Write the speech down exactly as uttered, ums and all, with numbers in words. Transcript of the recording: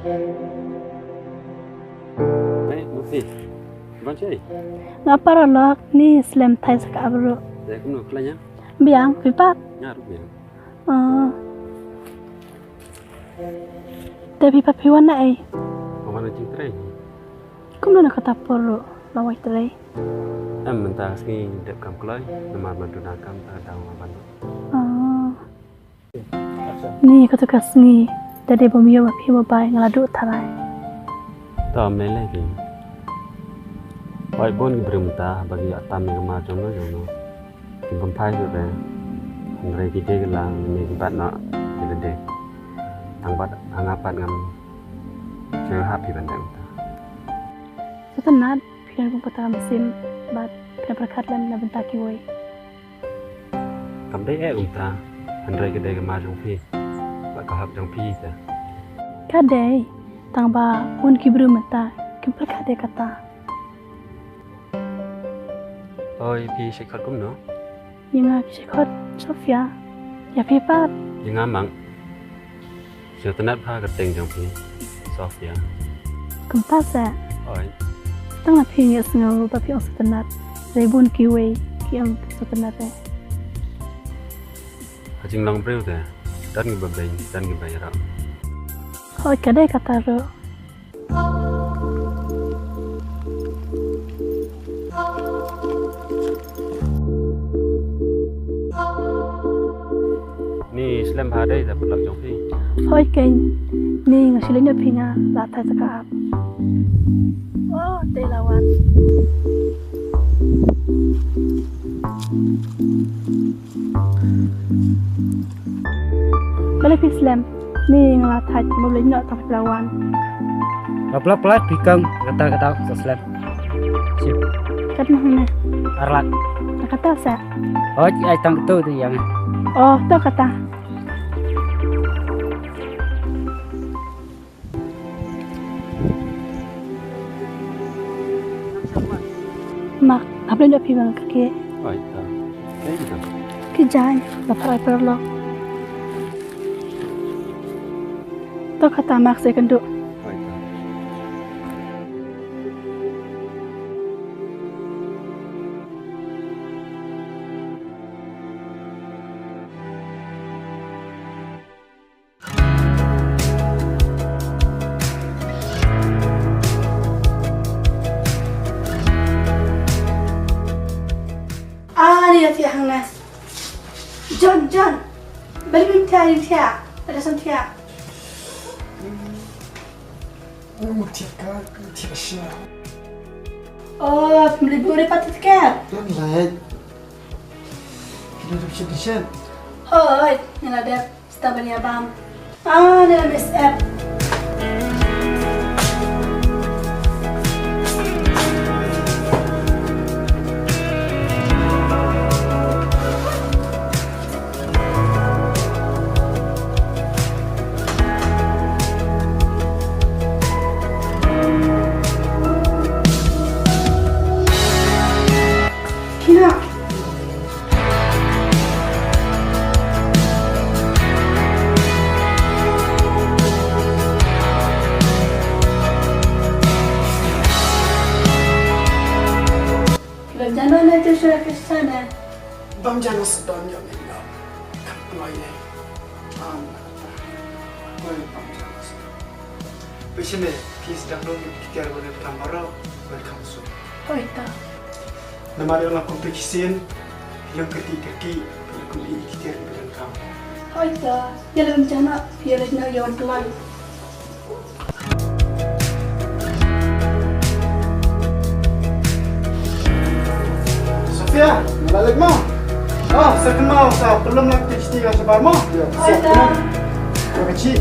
Hey, Mufi. Ban cai? Nga paralok ni slem thai sa ka abru. Te kumno khlaiñ ïa? Biang, phi pat? Nga ruh biang. Ah. Te phi pat phi wan na ei? Nga wan na jingtrei. Kumno na kata por ruh la wai trei? Em, mynta ka sngi dep kam kloi, namar ba duna kam ta daw nga ban. Ah. Ni kata ka sngi, da dei ba ym ïoh ba phi ba bai nga la duh tharai. To ym lei lei ki. Oi bun ki briew mynta ba ki ïoh tam ïa ka mar jong no jong no. Ki bym phai shuh de. Hynrei ki dei ki la ne ki bat noh ki la dei. Tang ba ha nga pat ngam sngewhap phi ban dei mynta. Sngewtynnat phi don kum kata ka mynsiem bad phi don pyrkhat lem na bynta kiwei. Kam dei eh kumta, hynrei ka dei ka mar jong phi bad ka hok jong phi te. Ka dei, tang ba bun ki briew mynta kim pyrkhat ïa kata. Oi, phi shait khot kumno? Ïa nga ki shait khot Sofia. Ïa phi pat? Ïa nga Mang. Sngewtynnat bha ka kyrteng jong phi, Sofia. Kumta seh. Oi. Tang la phi ngi sngew ba phi ong sngewtynnat. Hynrei bun kiwei ki ong sngewtynnat eh. Ha jinglong briew te don kiba beiñ, don kiba ïarap. Hooid, ka dei kata ruh. Ni slem bha dei da paralok jong phi. Hooid keiñ. Ni nga shu leit noh phi nga la thait sa ka app. Oh, dei la wan. Balei phi slem? Ni nga la thait, nga la leit noh tang phi la wan. Nga pla pla phi kong kata kata sa slem. Sip. Kat noh ne? Arlak. Kata sa? Oh, ai tang tu tu yang. Oh, to kata. Mak, hap leit noh phi bang kake. Oi, ta. Kei kita. Ki jaiñ, la phai paralok. To kata Mak se kan duh. Oi, ta. Ani ïa thiah hangne. John, John. Balei phim thiah, phim thiah. Ada sam thiah. Mu thiah ka, mu thiah sha. Oh, phim leit buh ïa ka certificate. Don leit. Kino dum shet shet. Hooid, nga la dep. Sta ban ïa bam. Ah, ne la miss app. Kina. Bam jano ne tu sura ke sana. Bam jano sedon yo ne no. Kam kloi ne. Am. Kloi bam jano sedon. Pishne, please download ki tiar bone pram baro. Welcome soon. Hoi ta. Namar ïa la competition, ïa kyrti kyrti, kum i ki tiar i bidang kam. Hoi ta, ïa lem jana, ïa lem na ïa wan kelang. Sofia, nga la leit mo. Oh, sa kynmaw sa pynlong la ka kti ka shabar mo. Hoi ta. Ka kti.